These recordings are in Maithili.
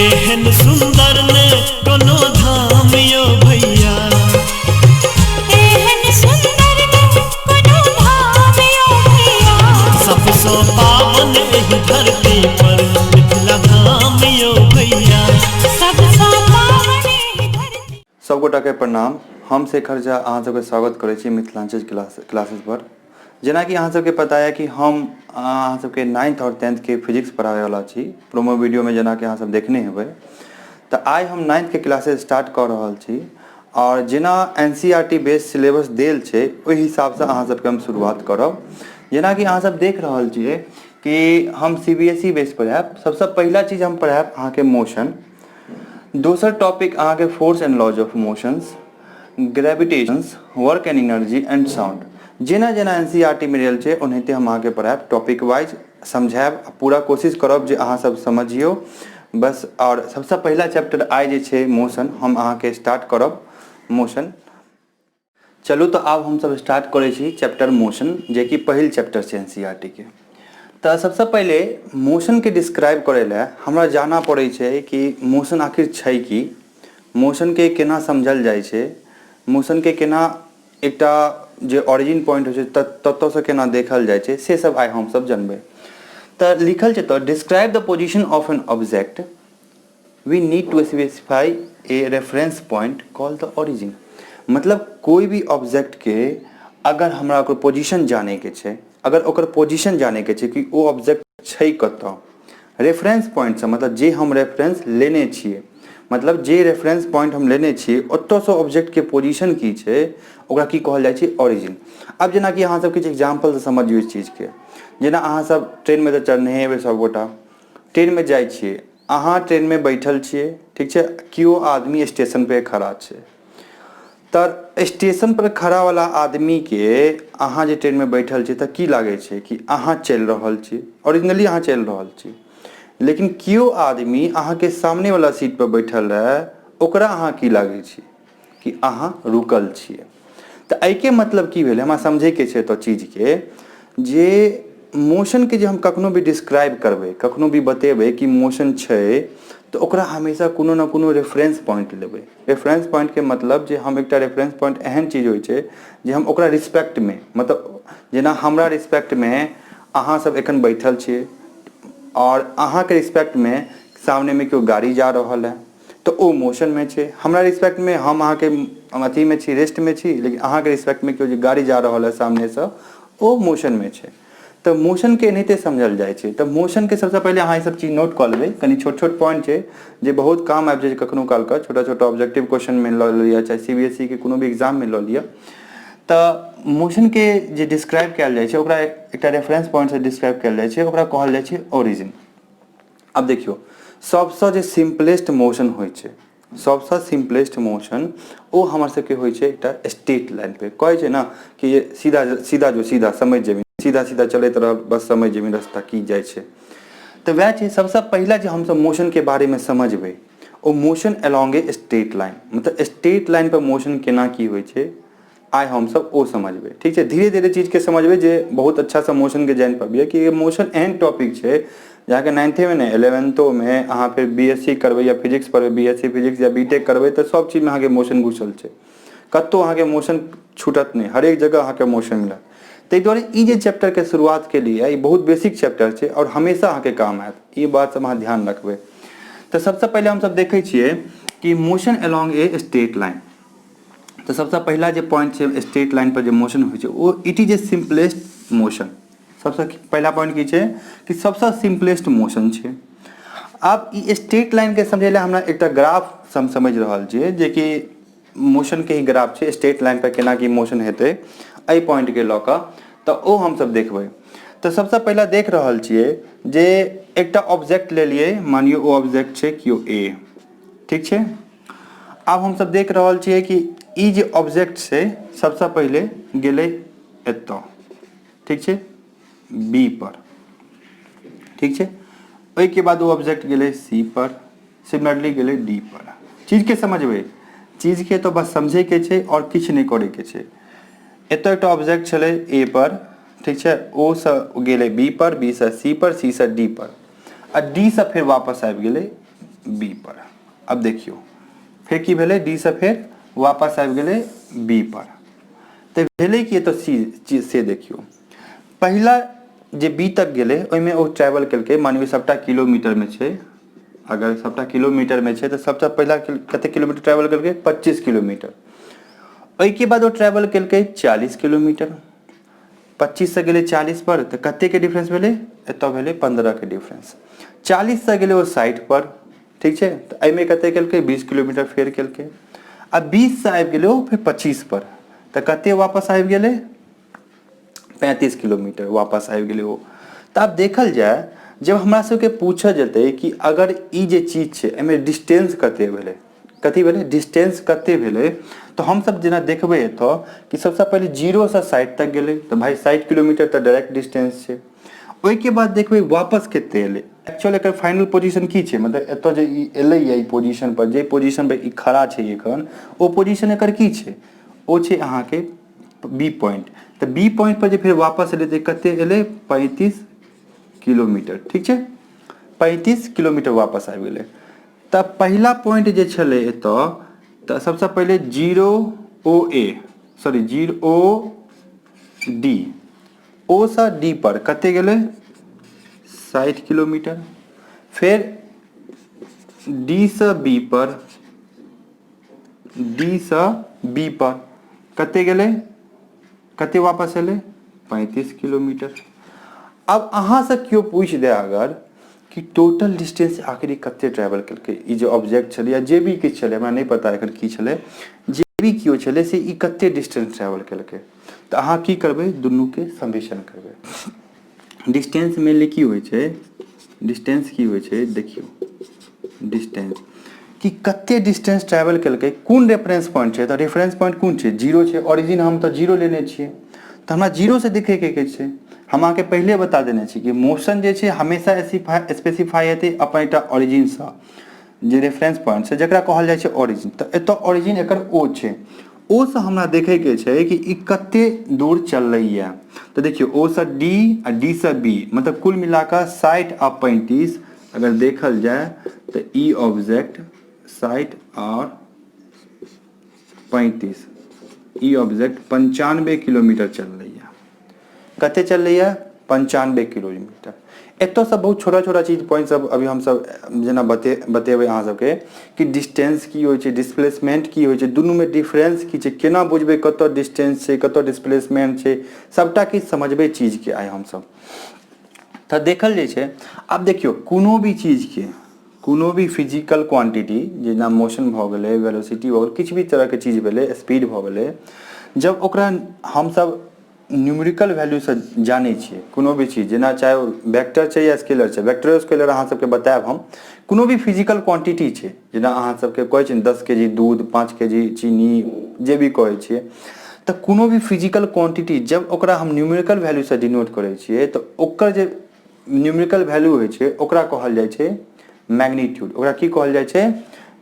एहन सुंदर ने कोनो धाम यो भैया। एहन सुंदर ने कोनो धाम यो भैया। सबसँ पावन एहि धरती पर मिथिला धाम यो भैया। सबसँ पावन एहि धरती। सबगोटाके प्रणाम। हम शेखर झा अहाँ सबके स्वागत करै छी मिथिलाञ्चल क्लासेस पर। जेनाकि अहाँ सबके पता यऽ कि हम अहाँ सबके नाइन्थ आओर टेंथके फिजिक्स पढ़ाबैवला छी। प्रोमो वीडियोमे जेनाकि अहाँ सब देखने हेबै, तऽ आइ हम नाइन्थके क्लासेस स्टार्ट कऽ रहल छी आओर जेना N C R T base syllabus देल छै ओहि हिसाबसँ अहाँ सबके हम शुरुआत करब। जेनाकि अहाँ सब देख रहल छियै कि हम C B S E base पढ़ायब। सबसँ पहिला चीज हम पढ़ायब अहाँके मोशन, दोसर टॉपिक अहाँके force and laws of motions, gravitations, work and energy and sound. जेना जेना एन सी आर टी मे देल छै ओनाहिते हम अहाँके पढ़ायब, टॉपिक वाइज समझायब आ पूरा कोशिश करब जे अहाँ सब समझियौ बस। आओर सबसँ पहिला चैप्टर आइ जे छै मोशन, हम अहाँके स्टार्ट करब मोशन। चलू तऽ आब हमसब स्टार्ट करै छी चैप्टर मोशन, जेकि पहिल चैप्टर छै एन सी आर टी के। तऽ सबसँ पहिले मोशनके डिस्क्राइब करै लए हमरा जाना पड़ै छै कि मोशन आखिर छै की, मोशनके केना समझल जाइ छै, मोशनके केना एकटा जे ओरिजिन पॉइंट होइ छै ततऽसँ केना देखल जाइ छै, से सब आइ हमसब जनबै। तऽ लिखल छै तऽ describe the position of an object we need to specify a reference point call the origin. मतलब कोई भी ऑब्जेक्ट के अगर हमरा ओकर पोजीशन जाने के छै, अगर ओकर पोजीशन जाने के छै कि ओ ऑब्जेक्ट छै कतऽ, रेफरेंस पॉइंट से मतलब जे हम रेफरेंस लेने छियै, मतलब जे रेफरेंस पॉइंट हम लेने छियै ओतऽसँ ऑब्जेक्ट के पोजीशन की छै, ओकरा की कहल जाइ छै? ओरिजिन। आब जेनाकि अहाँ सब किछु एग्जाम्पल से समझियौ इस चीज के। जेना अहाँ सब ट्रेन में तऽ चढ़ने हेबै, सब गोटा ट्रेन में जाइ छियै, अहाँ ट्रेन में बैठल छियै, ठीक छै, केओ आदमी स्टेशन पे खड़ा छै, तऽ स्टेशन पर खड़ा वाला आदमी के अहाँ जे ट्रेन में बैठल छी तऽ की लागै छै कि अहाँ चलि रहल छी, ओरिजिनली अहाँ चलि रहल छी। लेकिन केओ आदमी अहाँके सामने वाला सीट पर बैठल रहै, ओकरा अहाँ की लागै छी कि अहाँ रुकल छियै। तऽ एहिके मतलब की भेलै, हमरा समझैके छै तऽ चीजके जे मोशनके जे हम कखनो भी डिस्क्राइब करबै, कखनो भी बतेबै कि मोशन छै, तऽ ओकरा हमेशा कोनो ने कोनो रेफरेंस पॉइंट लेबै। रेफरेंस पॉइंटके मतलब जे हम एकटा रेफरेंस पॉइंट एहन चीज होइ छै जे हम ओकरा रिस्पेक्टमे, मतलब जेना हमरा रिस्पेक्टमे अहाँ सब एखन बैठल छियै आओर अहाँके रिस्पेक्टमे सामनेमे केओ गाड़ी जा रहल है तऽ ओ मोशनमे छै। हमरा रिस्पेक्टमे हम अहाँके अथीमे छी, रेस्टमे छी, लेकिन अहाँके रिस्पेक्टमे केओ जे गाड़ी जा रहल है सामनेसँ ओ मोशनमे छै। तऽ मोशनके एनाहिते समझल जाइ छै। तऽ मोशनके सबसँ पहिले अहाँ ई सब चीज नोट कऽ लेबै। कनि छोट छोट पॉइंट छै जे बहुत काम आबि जाइ छै कखनो कालके, छोटा छोटा ऑब्जेक्टिव क्वेश्चनमे लऽ लिअ चाहे सी बी एस ई के कोनो भी एग्जाममे लऽ लिअ। तऽ मोशनके जे डिस्क्राइब कयल जाइ छै ओकरा एकटा रेफरेंस पॉइंटसँ डिस्क्राइब कयल जाइ छै, ओकरा कहल जाइ छै ओरिजिन। आब देखियौ, सबसँ जे सिम्पलेस्ट मोशन होइ छै, सबसँ सिम्पलेस्ट मोशन ओ हमर सबके होइ छै एकटा स्ट्रेट लाइन पे। कहै छै ने कि सीधा सीधा जो सीधा समझि जेबही, सीधा सीधा चलैत रह बस समझि जेबही रास्ता की जाइ छै। तऽ वएह छै, सबसँ पहिला जे हमसब मोशनके बारेमे समझबै ओ motion along a straight line, मतलब स्ट्रेट लाइन पर मोशन केना की होइ छै आइ हमसब ओ समझबै। ठीक छै, धीरे धीरे चीजके समझबै जे बहुत अच्छासँ मोशनके जानि पबियै कि मोशन एहन टॉपिक छै जे अहाँके नाइन्थेमे नहि इलेवेन्थोमे अहाँ फेर बी एस सी करबै या फिजिक्स पढ़बै, बी एस सी फिजिक्स या बी टेक करबै तऽ सब चीजमे अहाँके मोशन घुसल छै, कतहु अहाँके मोशन छूटत नहि, हरेक जगह अहाँके मोशन मिलत। ताहि दुआरे ई जे चैप्टरके शुरुआत केलियै ई बहुत बेसिक चैप्टर छै आओर हमेशा अहाँके काम आयत, ई बात सब अहाँ ध्यान रखबै। तऽ सबसँ पहिले हमसब देखै छियै कि motion along a straight line. तऽ सबसँ पहिला जे पॉइंट छै स्ट्रेट लाइन पर जे मोशन होइ छै ओ it is a simplest motion. सबसँ पहिला पॉइंट की छै कि सबसँ सिम्पलेस्ट मोशन छै। आब ई स्ट्रेट लाइनके समझै लए हमरा एकटा ग्राफ हम समझि रहल छियै जेकि मोशनके ही ग्राफ छै, स्ट्रेट लाइन पर केना की मोशन हेतै एहि पॉइंटके लऽ कऽ, तऽ ओ हमसब देखबै। तऽ सबसँ पहिला देख रहल छियै जे एकटा ऑब्जेक्ट लेलियै, मानियौ ओ ऑब्जेक्ट छै केओ ए, ठीक छै। आब हमसब देख रहल छियै कि ई जे ऑब्जेक्ट छै सबसँ पहिले गेलै एतऽ, ठीक छै, बी पर, ठीक छै। ओहिके बाद ओ ऑब्जेक्ट गेलै सी पर, सिमिलरली गेलै डी पर। चीजके समझबै, चीजके तऽ बस समझैके छै आओर किछु नहि करैके छै। एतऽ एकटा ऑब्जेक्ट छलै ए पर, ठीक छै, ओ सँ गेलै बी पर, बी सँ सी पर, सी सँ डी पर, आ डी सँ फेर वापस आबि गेलै बी पर। आब देखियौ फेर की भेलै, डी से फेर वापस आबि गेलै बी पर। तऽ भेलै की एतऽ सी चीज से देखियौ, पहिला जे बी तक गेलै ओहिमे ओ ट्रेवल केलकै, मानियौ सबटा किलोमीटरमे छै, अगर सबटा किलोमीटरमे छै तऽ सबसँ पहिला कते किलोमीटर ट्रेवल केलकै, 25 किलोमीटर। ओहिके बाद ओ ट्रेवल केलकै 40 किलोमीटर, 25 से गेलै 40 पर, तऽ कतेके डिफरेंस भेलै, एतऽ भेलै 15 के डिफरेंस। 40 से गेलै ओ 60 पर, ठीक छै, तऽ एहिमे कते केलकै, 20 किलोमीटर फेर केलकै। आ 20 से आबि गेलै ओ फेर 25 पर, तऽ कते वापस आबि गेलै, 35 किलोमीटर वापस आबि गेलै ओ। तऽ आब देखल जाय जब हमरा सबके पूछल जेतै कि अगर ई जे चीज छै एहिमे डिस्टेंस कते भेलै, कथी भेलै, डिस्टेंस कते भेलै, तऽ हमसब जेना देखबै एतऽ कि सबसँ पहिले 0 से 60 तक गेलै, तऽ भाइ 60 किलोमीटर तऽ डायरेक्ट डिस्टेंस छै। ओहिके बाद देखबै वापस कते एलै, एक्चुअल एकर फाइनल पोजिशन की छै, मतलब एतऽ जे ई एलैया ई पोजिशन पर, जे पोजिशन पर ई खड़ा छै एखन, ओ पोजिशन एकर की छै, ओ छै अहाँके बी पॉइंट। तऽ बी पॉइंट पर जे फेर वापस एलै तऽ कते एलै, 35 किलोमीटर, ठीक छै, 35 किलोमीटर वापस आबि गेलै। तऽ पहिला पॉइंट जे छलै एतऽ, तऽ सबसँ पहिले 0 ओ ए सॉरी 0 ओ डी, ओ सँ डी पर कते गेलै, 60 किलोमीटर। फेर डी सँ बी पर, डी सँ बी पर कते गेलै, कते वापस एलै, 35 किलोमीटर। अब अहाँसँ केओ पूछि दे अगर कि टोटल डिस्टेंस आखिर ई कते ट्रेवल केलकै, ई जे ऑब्जेक्ट छलै या जे भी किछु छलै, हमरा नहि पता एखन की छलै, जे भी केओ छलै से ई कते डिस्टेंस ट्रेवल केलकै, तऽ अहाँ की करबै, दुनूके समेशन करबै। डिस्टेंस मेनली की होइ छै, डिस्टेंस की होइ छै, देखियौ डिस्टेंस कि कते डिस्टेंस ट्रेवल केलकै, कोन रेफरेंस पॉइंट छै, तऽ रेफरेंस पॉइंट कोन छै, 0 छै, ओरिजिन हम तऽ 0 लेने छियै, तऽ हमरा 0 से देखैके के छै। हम अहाँके पहिले बता देने छी कि मोशन जे छै हमेशा स्पेसिफाई हेतै अपन एकटा ओरिजिनसँ, जे रेफरेंस पॉइंट छै जकरा कहल जाइ छै ओरिजिन। तऽ एतऽ ओरिजिन एकर ओ छै, ओ सँ हमरा देखैके छै कि ई कते दूर चललैया। तऽ देखियौ ओ सँ डी आ डी सँ बी, मतलब कुल मिलाकऽ 60 आ 35 अगर देखल जाय तऽ ई ऑब्जेक्ट 60 आओर 35, ई ऑब्जेक्ट 95 किलोमीटर चललैया। कते चललैया, 95 किलोमीटर। एतऽसँ बहुत छोटा छोटा चीज पॉइंट सब अभी हमसब जेना बतेबै अहाँ सबके कि डिस्टेंस की होइ छै, डिस्प्लेसमेंट की होइ छै, दुनूमे डिफरेंस की छै, केना बुझबै कतऽ डिस्टेंस छै कतऽ डिस्प्लेसमेंट छै, सबटा किछु समझबै चीजके आइ हमसब। तऽ देखल जाइ छै, आब देखियौ कोनो भी चीजके कोनो भी फिजिकल क्वांटिटी जेना मोशन भऽ गेलै, वेलोसिटी भऽ गेलै, किछु भी तरहके चीज भेलै, स्पीड भऽ गेलै, जब ओकरा हमसब न्यूमेरिकल वैल्यूसँ जानै छियै कोनो भी चीज, जेना चाहे ओ वेक्टर छै या स्केलर छै, वेक्टर स्केलर अहाँ सबके बतायब हम, कोनो भी फिजिकल क्वांटिटी छै, जेना अहाँ सबके कहै छियै 10 के जी दूध, 5 के जी चीनी, जे भी कहै छियै, तऽ कोनो भी फिजिकल क्वांटिटी जब ओकरा हम न्यूमेरिकल वैल्यूसँ डिनोट करै छियै तऽ ओकर जे न्यूमेरिकल वैल्यू होइ छै ओकरा कहल जाइ छै मैग्नीट्यूड। ओकरा की कहल जाइ छै,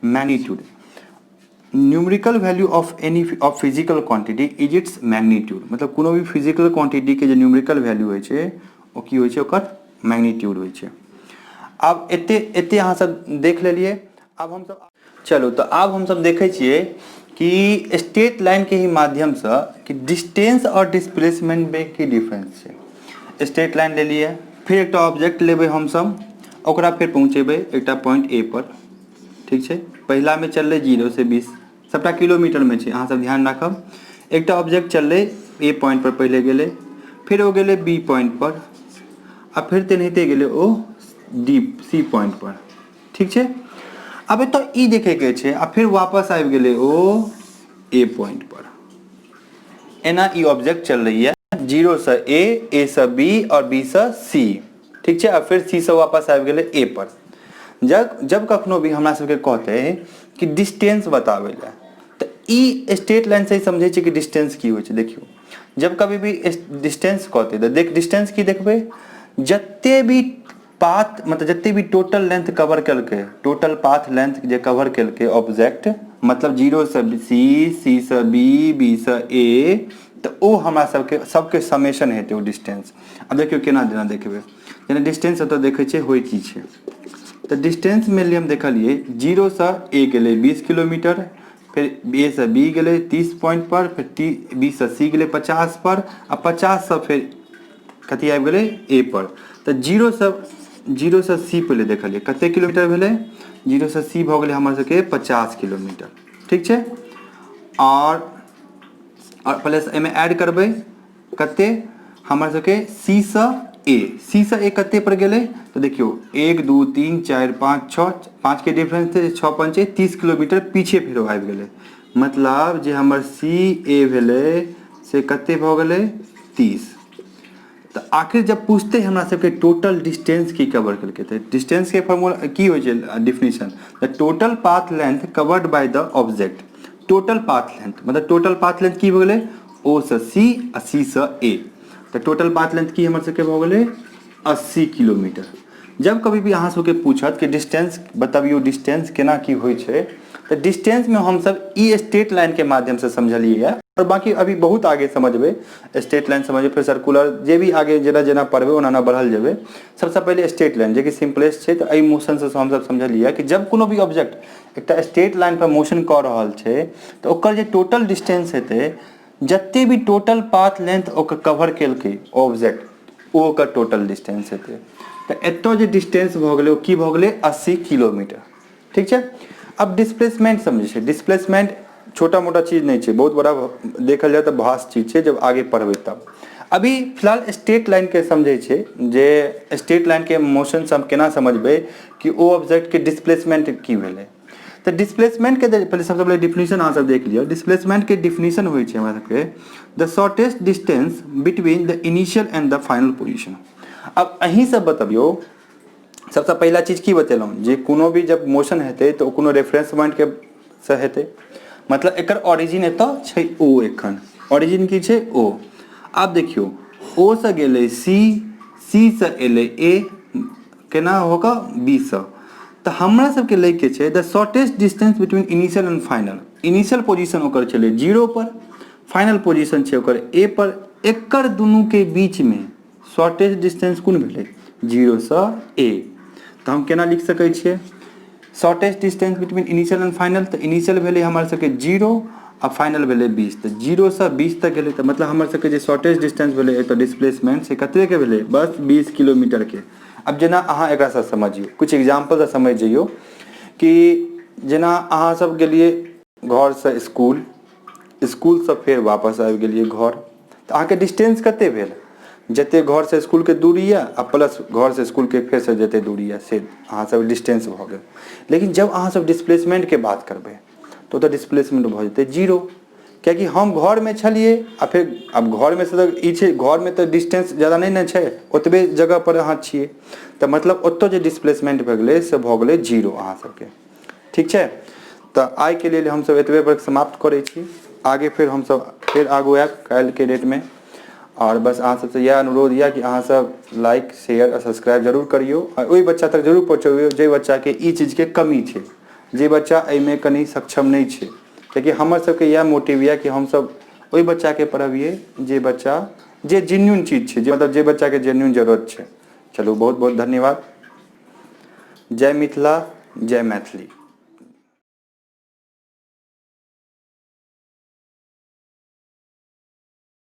magnitude. Numerical value of any of physical quantity is its magnitude. मतलब कोनो भी फिजिकल क्वांटिटी के जे न्यूमेरिकल वैल्यू होइ छै ओ की होइ छै, ओकर मैग्नीट्यूड होइ छै। आब एते एते अहाँ सब देख लेलियै। आब हमसब चलू तऽ आब हमसब देखै छियै कि स्ट्रेट लाइन के ही माध्यमसँ कि डिस्टेंस आओर डिस्प्लेसमेंट मे की डिफरेंस छै। स्ट्रेट लाइन लेलियै, फेर एकटा ऑब्जेक्ट लेबै हमसब, ओकरा फेर पहुँचेबै एकटा पॉइंट ए पर, ठीक छै। पहिला मे चललै 0 से 20, सबटा किलोमीटर मे छै, अहाँ सब ध्यान राखब। एकटा ऑब्जेक्ट चललै ए पॉइंट पर पहिले गेलै, फिर ओ गेलै बी पॉइंट पर, आ फिर तेनाहिते गेलै ओ डी सी पॉइंट पर, ठीक छै। आब एतऽ ई देखैके छै, आ फिर वापस आबि गेलै ओ ए पॉइंट पर। एना ई ऑब्जेक्ट चललैया 0 से ए, ए से बी और बी से सी, ठीक छै। आ फिर सी से वापस आबि गेलै ए पर। जब जब कखनो भी हमरा सबके कहतै कि डिस्टेंस बताबै लए, तऽ ई स्ट्रेट लाइन से ही समझै छियै कि डिस्टेंस की होइ छै। देखियौ जब कभी भी डिस्टेंस कहतै तऽ देख डिस्टेंस की देखबै, जते भी पाथ मतलब जते भी टोटल लेंथ कवर केलकै, टोटल पाथ लेंथ जे कवर केलकै ऑब्जेक्ट, मतलब 0 से सी, सी से बी, बी से ए, तऽ ओ हमरा सबके सबके समेशन हेतै ओ डिस्टेंस। आब देखियौ केना जेना देखबै, जेना डिस्टेंस एतऽ देखै छियै होइ की छै, तऽ डिस्टेंस मानि लिअ हम देखलियै जीरोसँ ए गेलै 20 किलोमीटर, फेर ए सँ बी गेलै 30 पॉइंट पर, फेर टी बी सँ सी गेलै 50 पर, आ 50 सँ फेर कथी आबि गेलै ए पर। तऽ जीरोसँ सी पहिले देखलियै कते किलोमीटर भेलै, जीरोसँ सी भऽ गेलै हमर सबके 50 किलोमीटर, ठीक छै। आओर प्लस एहिमे ऐड करबै कते हमर सबके सी सँ ए, सी सँ ए कते पर गेलै, तऽ देखियौ 1 2 3 4 5 6, 5 के डिफरेंस छै, 6 पंचे 30 किलोमीटर पीछे फेरो आबि गेलै। मतलब जे हमर सी ए भेलै से कते भऽ गेलै 30। तऽ आखिर जब पूछते हमरा सबके टोटल डिस्टेंस की कवर केलकै, तऽ डिस्टेंस के फॉर्मूला की होइ छै, definition, the total path length covered by the object. Total path length मतलब टोटल पाथ लेंथ की भऽ गेलै ओ सँ सी आ सी सँ ए, तऽ टोटल पाथ लेंथ की हमर सबके भऽ गेलै 80 किलोमीटर। जब कभी भी अहाँ सबके पूछत कि डिस्टेंस बतबियौ, डिस्टेंस केना की होइ छै, तऽ डिस्टेंसमे हमसब ई स्ट्रेट लाइनके माध्यमसँ समझलियै यऽ, आओर बाँकी अभी बहुत आगे समझबै, स्ट्रेट लाइन समझबै, फेर सर्कुलर, जे भी आगे जेना जेना पढ़बै ओना ओना बढ़ल जेबै। सबसँ पहिले स्ट्रेट लाइन जेकि सिम्पलेस्ट छै, तऽ एहि मोशनसँ हमसब समझलियै कि जब कोनो भी ऑब्जेक्ट एकटा स्ट्रेट लाइन पर मोशन कऽ रहल छै तऽ ओकर जे टोटल डिस्टेंस हेतै, जते भी टोटल पाथ लेंथ ओकर कवर केलकै ऑब्जेक्ट, ओ ओकर टोटल डिस्टेंस हेतै। तऽ एतऽ जे डिस्टेंस भऽ गेलै ओ की भऽ गेलै 80 किलोमीटर, ठीक छै। अब डिस्प्लेसमेंट समझै छै, डिस्प्लेसमेंट छोटा मोटा चीज नहि छै, बहुत बड़ा देखल जाय तऽ भास्ट चीज छै, जब आगे पढ़बै तब। अभी फिलहाल स्ट्रेट लाइन के समझै छै, जे स्ट्रेट लाइन के मोशन से हम केना समझबै कि ओ ऑब्जेक्ट के डिस्प्लेसमेंट की भेलै। तऽ डिस्प्लेसमेंट के पहिले सबसँ पहिले डिफिनेशन अहाँ सब देख लिअ। डिस्प्लेसमेंट के डिफिनेशन होइ छै हमरा सबके the shortest distance between the initial and the final position. अब अहीं सब बतबियौ, सबसँ पहिला चीज की बतेलहुँ जे कोनो भी जब मोशन हेतै तऽ ओ कोनो रेफरेंस पॉइंटके से हेतै, मतलब एकर ओरिजिन एतऽ छै ओ, एखन ओरिजिन की छै ओ। आब देखियौ ओ सँ गेलै सी, सी सँ एलै ए, केना हो कऽ बी सँ, तऽ हमरा सबके लैके छै the shortest distance between initial and final. Initial position ओकर छलै जीरो पर, फाइनल पोजिशन छै ओकर ए पर, एकर दुनूके बीचमे शॉर्टेस्ट डिस्टेंस कोन भेलै जीरोसँ ए। तऽ हम केना लिख सकै छियै shortest distance between initial and final, तऽ इनिशियल भेलै हमर सबके जीरो आ फाइनल भेलै 20, तऽ जीरोसँ 20 तक गेलै, तऽ मतलब हमर सबके जे शॉर्टेस्ट डिस्टेंस भेलै एतऽ डिस्प्लेसमेंट से कतेके भेलै बस 20 किलोमीटरके। आब जेना अहाँ एकरासँ समझियौ, किछु एग्जाम्पलसँ समझि जइयौ कि जेना अहाँ सब गेलियै घरसँ इसकुल, इसकुलसँ फेर वापस आबि गेलियै घर, तऽ अहाँके डिस्टेंस कते भेल, जते घरसँ इसकुलके दूरी यऽ आ प्लस घरसँ इसकुलके फेरसँ जते दूरी यऽ से अहाँ सब डिस्टेंस भऽ गेल। लेकिन जब अहाँ सब डिस्प्लेसमेंटके बात करबै तऽ ओतऽ डिस्प्लेसमेंट भऽ जेतै जीरो, कियाकि हम घरमे छलियै आ फेर आब घरमे से तऽ ई छै घरमे तऽ डिस्टेंस जादा नहि ने छै, ओतबे जगह पर अहाँ छियै, तऽ मतलब ओतऽ जे डिस्प्लेसमेंट भऽ गेलै से भऽ गेलै जीरो अहाँ सबके, ठीक छै। तऽ आइके लेल हमसब एतबे पर समाप्त करै छी, आगे फेर हमसब फेर आगू आयब काल्हिके डेटमे। आओर बस अहाँ सबसँ इएह अनुरोध यऽ कि अहाँ सब लाइक शेयर आ सब्सक्राइब जरूर करियौ आ ओहि बच्चा तक जरूर पहुँचबियौ जाहि बच्चाके ई चीजके कमी छै, जे बच्चा एहिमे कनि सक्षम नहि छै, कियाकि हमर सबके इएह मोटिव यऽ कि हमसब ओहि बच्चाके पढ़बियै जे बच्चा जे जेन्यून चीज छै, जे मतलब जे बच्चाके जेन्यून जरूरत छै। चलू बहुत बहुत धन्यवाद। जय मिथिला, जय मैथिली।